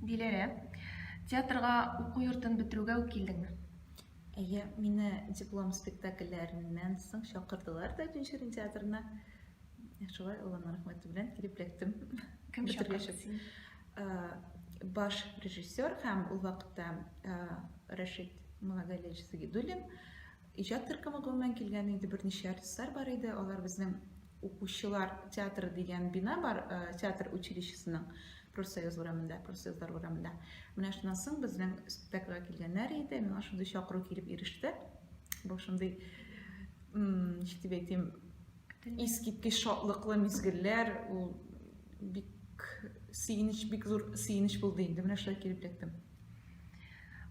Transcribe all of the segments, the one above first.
Диләрә, театрга уку йортын бетерүгә үк килдеңме? Әйе, мине диплом спектакльләреннән соң чакырдылар да Тинчурин театрына. Шулай Алланың рәхмәте белән килеп эләктем. Кем чакырды сине? Баш режиссер һәм ул вакытта Рәшит Мулагалиевич Загидуллин иҗат төркеме гомумән килгән иде, берничә артистлар бар иде. Алар безнең укучылар театры дигән бина бар, театр училищесының Профсоюз урамында, Профсоюзлар урамында. Менә шуннан соң безнең спектакльгә килгәннәр иде. Миңа шундый чакыру килеп иреште. Бу шундый, ничек дип әйтим, искиткеч шатлыклы мизгелләр, ул бик сөенеч, бик зур сөенеч булды инде. Менә шулай килеп эләктем.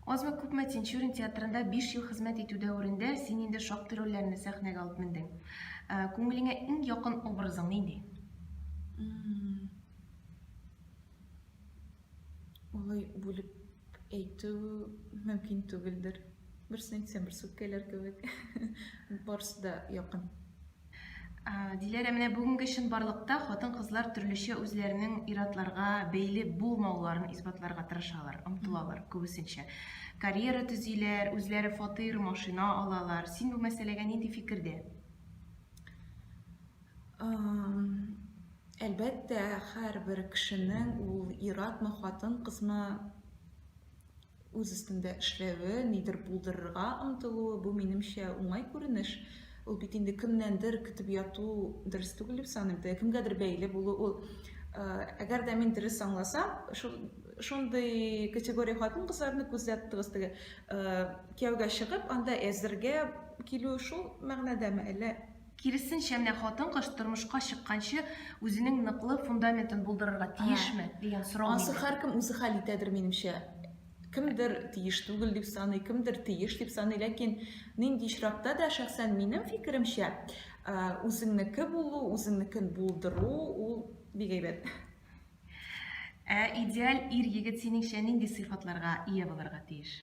Азмы күпме Тинчурин театрында 5 ел хезмәт итү дәверендә син инде шактый рольләрне сәхнәгә алып мендең. Ә, күңелеңә иң якын образың нинди? Алай бүлеп әйтү мөмкин түгелдер. Берсен әйтсәм, берсе үпкәләр кебек. Барысы да якын. Диләрә, менә бүгенге чынбарлыкта хатын-кызлар төрлечә үзләренең ир-атларга бәйле булмауларын исбатларга тырышалар, омтылалар күбесенчә. Карьера төзиләр, үзләре фатир, машина алалар. Син бу мәсьәләгә нинди фикердә? Әлбәттә, һәрбер кешенең ул ир-атмы, хатын-кызмы, Үз өстендә эшләве, нидер булдырырга омтылуы, бу, минемчә, уңай күренеш. Ул бит инде кемнәндер көтеп яту дөрес түгел дип саныйм. Теге кемгәдер бәйле булу ул, әгәр дә мин дөрес аңласам, шул шундый категория хатын-кызларны күздә тоттыгыз, теге кияүгә чыгып, анда әзергә килү шул мәгънәдәме, әллә? Киресенчә, менә хатын-кыз тормышка чыкканчы үзенең ныклы фундаментын булдырырга тиешме, дигән сорау Ансы миндә. һәркем үзе хәл итәдер, минемчә. Кемдер тиеш түгел дип саный, кемдер тиеш дип саный, ләкин нинди очракта да, шәхсән минем фикеремчә, үзеңнеке булу, үзеңнекен булдыру ул бик әйбәт. Ә идеаль ир-егет синеңчә нинди сыйфатларга ия булырга тиеш?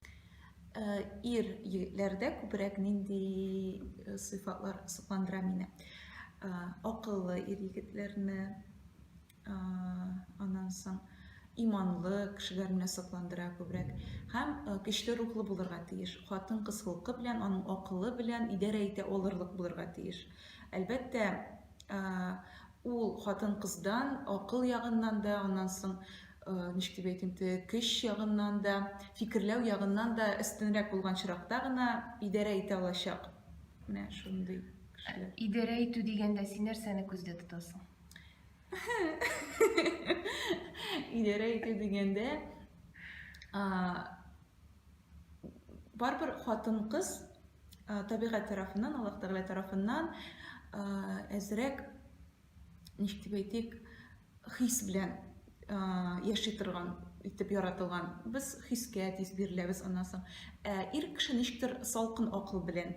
Ир егетләрдә күбрәк нинди сыйфатлар сокландыра мине? Акыллы ир егетләрне, аннан соң иманлы кешеләр мине сокландыра күбрәк. Һәм көчле рухлы булырга тиеш. Хатын-кыз холкы белән, аның акылы белән идарә итә алырлык булырга тиеш. Әлбәттә, Ул хатын-кыздан акыл ягыннан да, аннан соң, ничек дип әйтим, теге көч ягыннан да, фикерләү ягыннан да өстенрәк булган чиракта гына идарә итә алачак. Менә шундый кешеләр. Идарә итү дигәндә син нәрсәне күздә тотасың? Идарә итү дигәндә, барыбер хатын-кыз табигать тарафыннан, Аллаһ Тәгалә тарафыннан әзрәк, ничек дип әйтик, хис белән яши торган итеп яратылган. Без хискә тиз биреләбез аннан соң. Ә ир кеше ничектер салкын акыл белән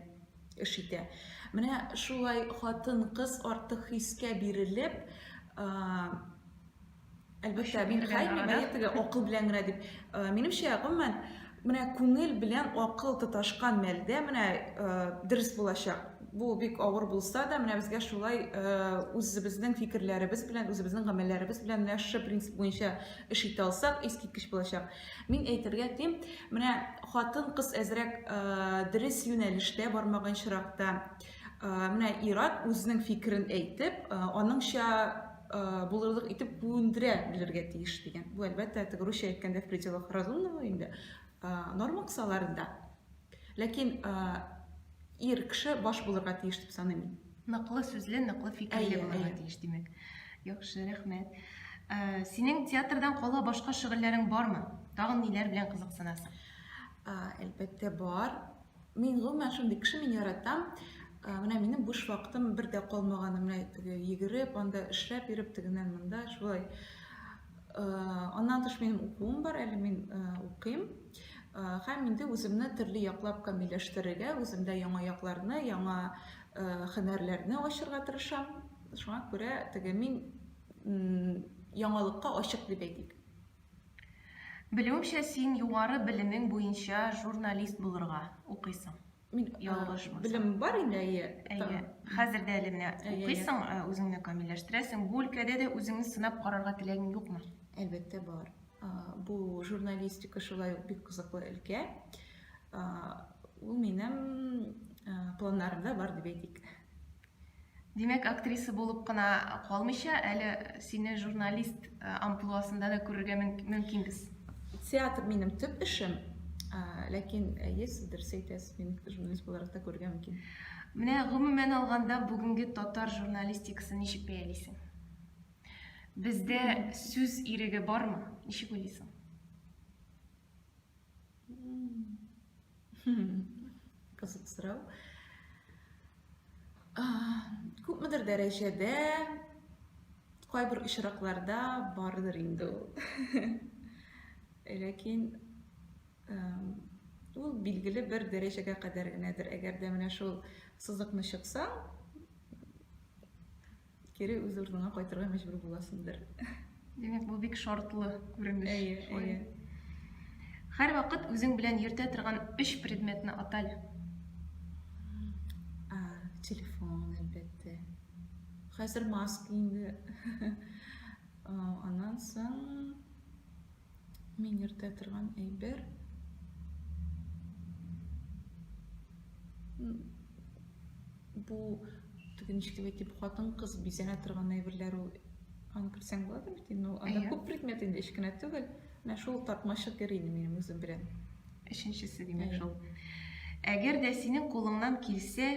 эш итә. Менә шулай хатын-кыз артык хискә бирелеп, Әлбәттә, мин хәйми, әйе, теге акыл белән генә дип. Э, минемчә, гомумән, менә күңел белән акыл тоташкан мәлдә менә э, дөрес булачак. Бу бик авыр булса да, менә безгә шулай э, үзебезнең фикерләребез белән, үзебезнең гамәлләребез белән менә шушы принцип буенча эш итә алсак, искиткеч булачак. Мин әйтергә телим, менә хатын-кыз әзрәк дөрес юнәлештә бармаган чиракта, менә ир-ат үзенең фикерен әйтеп, аныңча булырлык итеп күндерә белергә тиеш дигән. Бу, әлбәттә, теге русча әйткәндә в пределах разумного инде, норма кысаларында. Ләкин ир кеше баш булырга тиеш дип саныйм мин. Ныклы сүзле, ныклы фикерле булырга тиеш, димәк. Яхшы, рәхмәт. Синең театрдан кала башка шөгыльләрең бармы? Тагын ниләр белән кызыксынасың? Әлбәттә, бар. Мин гомумән шундый кеше, мин яратам. Менә минем буш вакытым бер дә калмаган. Менә теге йөгереп, анда эшләп йөреп, тегеннән монда шулай. Аннан тыш минем укуым бар, әле мин укыйм. Һәм инде үземне төрле яклап камилләштерергә, үземдә яңа якларны, яңа һөнәрләрне ачырга тырышам. Шуңа күрә теге мин яңалыкка ачык дип әйтик. Белүемчә, син югары белемең буенча журналист булырга укыйсың. Мин ялгышмасам. Белем бар инде, әйе. Әйе. Хәзер дә әле менә укыйсың, үзеңне камилләштерәсең. Бу өлкәдә дә үзеңне сынап карарга теләгең юкмы? Әлбәттә, бар. Бу журналистика шулай ук бик кызыклы өлкә. Ул минем планнарымда бар дип әйтик. Димәк, актриса булып кына калмыйча, әле сине журналист амплуасында да күрергә мөмкинбез. Театр минем төп эшем, ләкин әйе, сез дөрес әйтәсез, мине журналист буларак та күрергә мөмкин. Менә гомумән алганда бүгенге татар журналистикасын ничек бәялисең? Бездә сүз иреге бармы? Ничек уйлыйсың? Кызык сорау. Күпмедер дәрәҗәдә кайбер очракларда бардыр инде ул. Ләкин ул билгеле бер дәрәҗәгә кадәр генәдер. Әгәр дә менә шул сызыкны чыксаң, Кире үз урыныңа кайтырга мәҗбүр буласыңдыр. Димәк, бу бик шартлы күренеш. Әйе, әйе. Һәрвакыт үзең белән йөртә торган өч предметны атале. Телефон, әлбәттә. Хәзер маска инде. Аннан соң мин йөртә торган әйбер. Бу теге ничек дип әйтим, хатын-кыз бизәнә торган әйберләр ул. Аны кертсәң буладыр бит инде. Анда күп предмет инде, өч кенә түгел. Менә шул тартмачык йөри инде минем үзем белән. Өченчесе, димәк, шул. Әгәр дә синең кулыңнан килсә,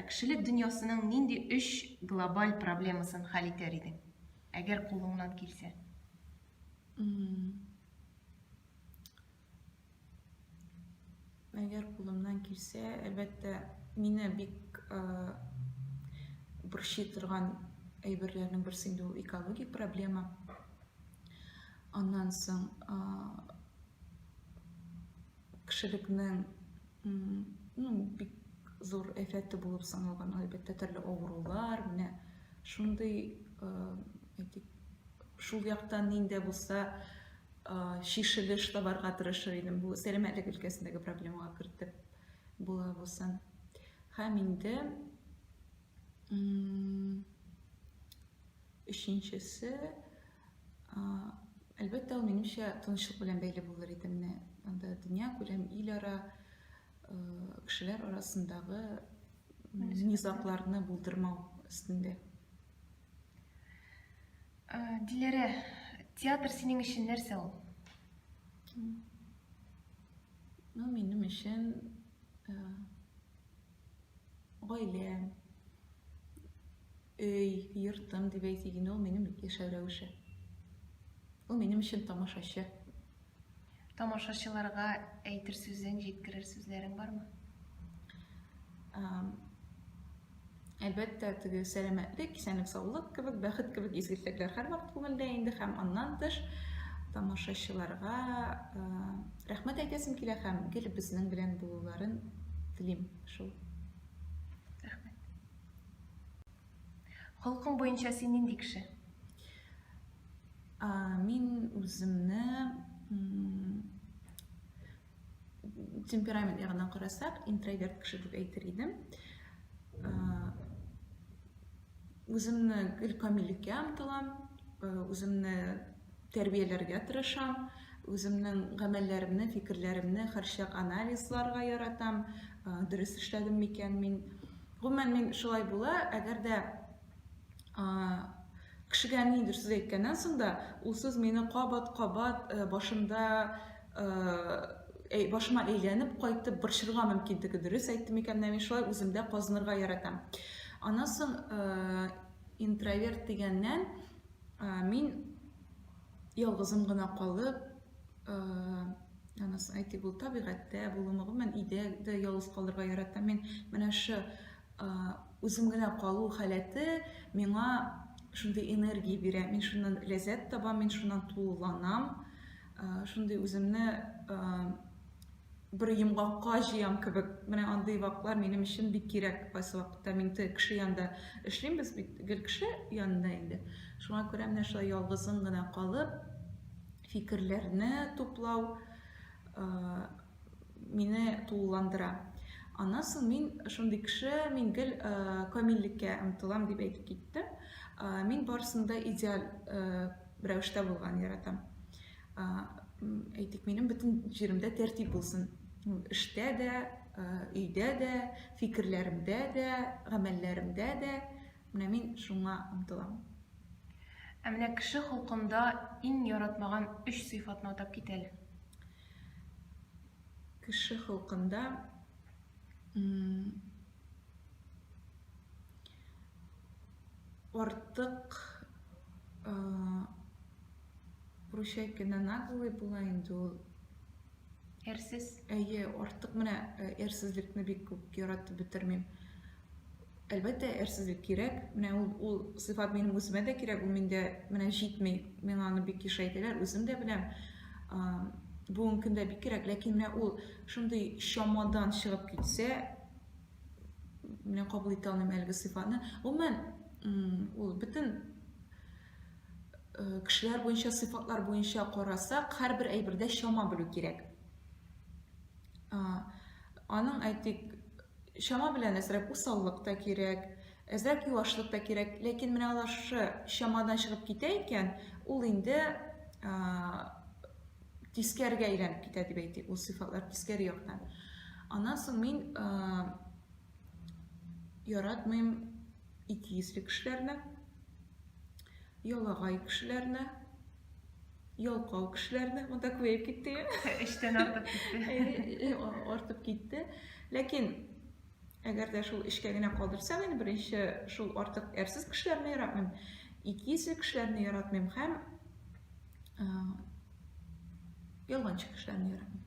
кешелек дөньясының нинди өч глобаль проблемасын хәл итәр идең? Әгәр кулыңнан килсә. Әгәр кулымнан килсә, әлбәттә, мине бик борчый торган әйберләрнең берсе инде ул экологик проблема. Аннан соң кешелекнең ну, бик зур афәте булып саналган, әлбәттә, төрле авырулар, менә шундый, әйтик, шул яктан нинди булса чишелеш табарга тырышыр идем. Бу сәламәтлек өлкәсендәге проблемага кертеп була булсын. Һәм инде өченчесе, әлбәттә, ул минемчә тынычлык белән бәйле булыр иде. Менә анда дөнья күләм, ил ара, кешеләр арасындагы низагларны булдырмау өстендә. Диләрә, театр синең өчен нәрсә ул? Ну, минем өчен гаилә, өй, йортым дип әйтик инде, ул минем яшәү рәвеше. Ул минем өчен тамашачы. Тамашачыларга әйтер сүзең, җиткерер сүзләрең бармы? Әлбәттә, теге сәламәтлек, исәнлек, саулык кебек, бәхет кебек изге теләкләр һәрвакыт күңелдә инде һәм аннан тыш тамашачыларга рәхмәт әйтәсем килә һәм гел безнең белән булуларын телим шул. Рәхмәт. Холкың буенча син нинди кеше? Мин үземне темперамент ягыннан карасак, интроверт кеше дип әйтер идем. Үземне гел камиллеккә омтылам, үземне тәрбияләргә тырышам, үземнең гамәлләремне, фикерләремне һәрчак анализларга яратам, дөрес эшләдем микән мин. Гомумән, мин шулай була, әгәр дә кешегә ниндидер сүз әйткәннән соң да, ул сүз мине кабат-кабат башымда башыма әйләнеп кайтып борчырга мөмкин. Теге дөрес әйттем микән, менә мин шулай үземдә казынырга яратам. Аннан соң интроверт дигәннән, мин ялгызым гына калып, аннан соң әйтик, ул табигатьтә булуымы, гомумән өйдә дә ялгыз калырга яратам. Мин менә шы үзем генә калу халәте миңа шундый энергия бирә. Мин шуннан ләззәт табам, мин шуннан тулыланам. Шундый үземне бер йомгакка җыям кебек. Менә андый вакытлар минем өчен бик кирәк. Кайсы вакытта мин кеше янында эшлим, без бит гел кеше янында инде. Шуңа күрә менә шулай ялгызың гына калып, фикерләрне туплау мине тулыландыра. Аннан соң мин шундый кеше, мин гел камиллеккә омтылам дип әйтеп киттем. Мин барысын да идеаль рәвештә булган яратам. Әйтик, минем бөтен җиремдә тәртип булсын. Эштә дә, өйдә дә, фикерләремдә дә, гамәлләремдә дә. Менә мин шуңа омтылам. Ә менә кеше холкында иң яратмаган өч сыйфатны атап кит әле. Кеше холкында артык русча әйткәндә наглый була инде ул. Әрсез. Әйе, артык менә әрсезлекне бик күп яратып бетермим. Әлбәттә, әрсезлек кирәк. Менә ул, ул сыйфат минем үземә дә кирәк, ул миндә менә җитми. Миңа аны бик еш әйтәләр, үзем дә беләм. Бүгенге көндә бик кирәк, ләкин менә ул шундый чамадан чыгып китсә, менә кабул итә алмыйм әлеге сыйфатны. Гомумән, ул бөтен кешеләр буенча, сыйфатлар буенча карасак, һәрбер әйбердә чама белү кирәк. Аның, әйтик, чама белән әзрәк усаллык та кирәк, әзрәк юашлык та кирәк, ләкин менә алар шушы чамадан чыгып китә икән, ул инде тискәрегә әйләнеп китә дип әйтик, ул сыйфатлар тискәре яктан. Аннан соң мин яратмыйм икейөзле кешеләрне, ялагай кешеләрне, ялкау кешеләрне, монда күбәеп китте. Эштән артып китте. Артып китте. Ләкин әгәр дә шул эшкә генә калдырсак, инде беренче шул артык әрсез кешеләрне яратмыйм, икейөзле кешеләрне яратмыйм һәм ялганчы кешеләрне яратмыйм.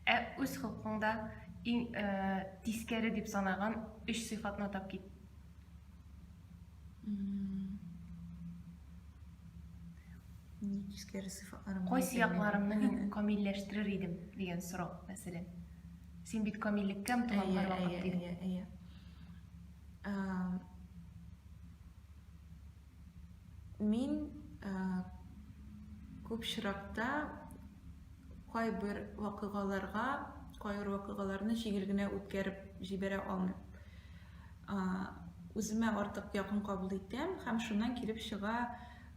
Ә үз холкыңда иң тискәре дип санаган өч сыйфатны атап кит. Ни тискәре сыйфатларым? Кайсы якларымны мин камилләштерер идем дигән сорау, мәсәлән. Син бит камиллеккә омтылам һәрвакыт дидең. Әйе, әйе. Мин күп очракта кайбер вакыйгаларга, кайбер вакыйгаларны җиңел генә үткәреп җибәрә алмыйм. Үземә артык якын кабул итәм һәм шуннан килеп чыга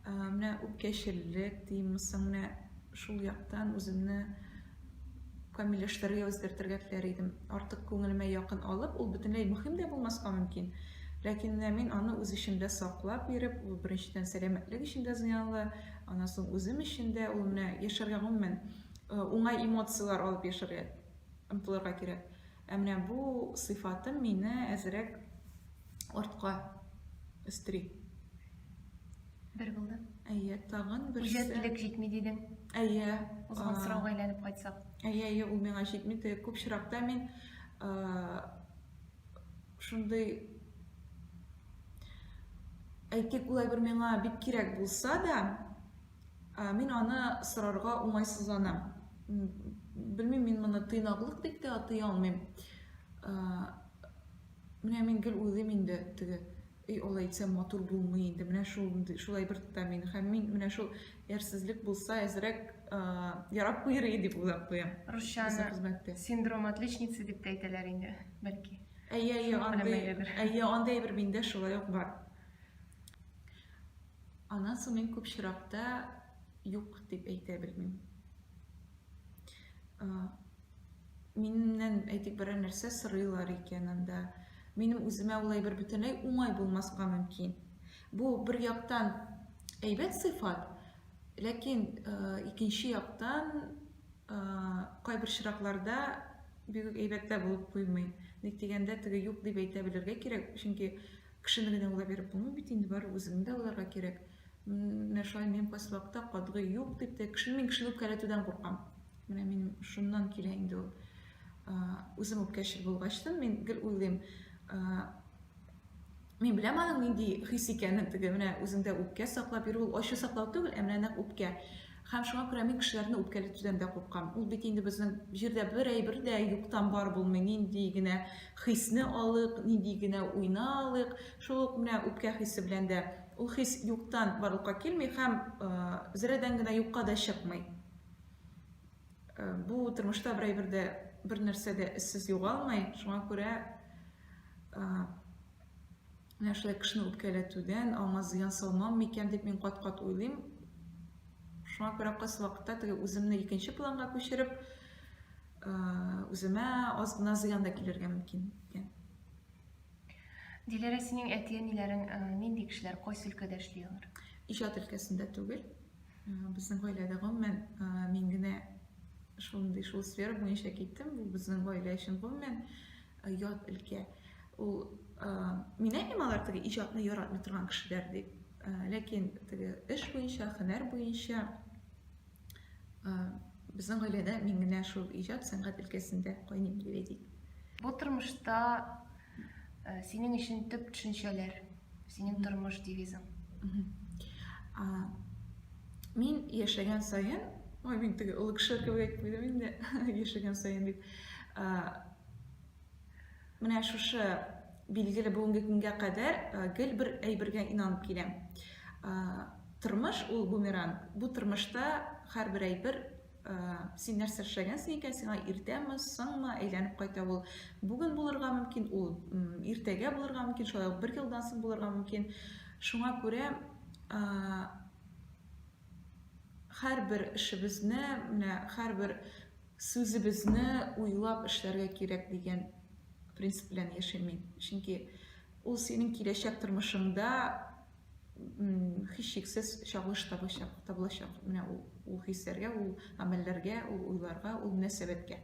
менә үпкәчеллек димме соң, менә шул яктан үземне камилләштерергә, үзгәртергә теләр идем. Артык күңелемә якын алып, ул бөтенләй мөһим дә булмаска мөмкин. Ләкин менә мин аны үз эчемдә саклап йөреп, ул беренчедән сәламәтлек өчен дә зыянлы, аннан соң үзем өчен дә ул менә яшәргә гомумән уңай эмоцияләр алып яшәргә омтылырга кирәк. Ә менә бу сыйфатым мине әзрәк артка өстери. Бер булды. Әйе, тагын берсе. Үҗәтлек җитми дидең. Әйе. Узган сорауга әйләнеп кайтсак. Әйе, әйе, ул миңа җитми. Теге күп очракта мин шундый әйтик, ул әйбер миңа бик кирәк булса да, мин аны сорарга уңайсызланам. Белмим, мин моны тыйнаклык дип тә атый алмыйм. Менә мин гел уйлыйм инде теге Эй, алай итсәм матур булмый инде, менә шул шулай бер тота мине. Һәм мин менә шул әрсезлек булса, әзрәк ярап куер иде дип уйлап куям. Русчаны синдром отличницы дип тә әйтәләр инде, бәлки. Әйе, әйе, андый, әйе, андый әйбер миндә шулай ук бар. Аннан соң мин күп очракта юк дип әйтә белмим. Миннән, әйтик, берәр нәрсә сорыйлар икән анда. Минем үземә ул әйбер бөтенләй уңай булмаска мөмкин. Бу бер яктан әйбәт сыйфат, ләкин икенче яктан кайбер очракларда бик үк әйбәт тә булып куймый. Ник дигәндә, теге юк дип әйтә белергә кирәк, чөнки кешене генә уйлап йөреп булмый бит инде, барыбер үзеңне дә уйларга кирәк. Менә шулай мин кайсы вакытта катгый юк дип тә, кешене мин кешене үпкәләтүдән куркам. Менә минем шуннан килә инде ул. Үзем үпкәчел булгачтын, мин гел уйлыйм, мин беләм аның нинди хис икәнен, теге менә үзеңдә үпкә саклап йөрү, ул ачу саклау түгел, ә менә нәкъ үпкә. Һәм шуңа күрә мин кешеләрне үпкәләтүдән дә куркам. Ул бит инде безнең җирдә бер әйбер дә юктан бар булмый. Нинди генә хисне алыйк, нинди генә уйны алыйк, шул ук менә үпкә хисе белән дә ул хис юктан барлыкка килми һәм зәрәдән генә юкка да чыкмый. Бу тормышта бер әйбер дә, бер нәрсә дә эзсез югалмый. Шуңа күрә менә шулай кешене үпкәләтүдән, аңа зыян салмам микән дип мин кат-кат уйлыйм. Шуңа күрә кайсы вакытта теге үземне икенче планга күчереп, үземә аз гына зыян да килергә мөмкин икән. Диләрә, синең әти-әниләрең нинди кешеләр, кайсы өлкәдә эшли алар? Иҗат өлкәсендә түгел. Безнең гаиләдә гомумән мин генә шундый шул сфера буенча киттем. Бу безнең гаилә өчен гомумән ят өлкә. Ул мин әйтмим алар теге иҗатны яратмый торган кешеләр дип. Ләкин теге эш буенча, һөнәр буенча безнең гаиләдә мин генә шул иҗат, сәнгать өлкәсендә кайныйм дип әйтик. Бу тормышта синең өчен төп төшенчәләр, синең тормыш девизың. Мин яшәгән саен, ой, мин теге олы кеше кебек әйтеп куйдым инде, яшәгән саен дип. Менә шушы билгеле бүгенге көнгә кадәр гел бер әйбергә инанып киләм. Тормыш ул бумеранг. Бу тормышта һәрбер әйбер син нәрсә эшләгәнсең икән, сиңа иртәме, соңмы әйләнеп кайта ул. Бүген булырга мөмкин, ул иртәгә булырга мөмкин, шулай ук бер елдан соң булырга мөмкин. Шуңа күрә һәрбер эшебезне, менә һәрбер сүзебезне уйлап эшләргә кирәк дигән принцип белән яшим мин. Чөнки ул синең киләчәк тормышыңда һичшиксез чагылыш табачак, табылачак. Менә ул, ул хисләргә, ул гамәлләргә, ул уйларга, ул мөнәсәбәткә.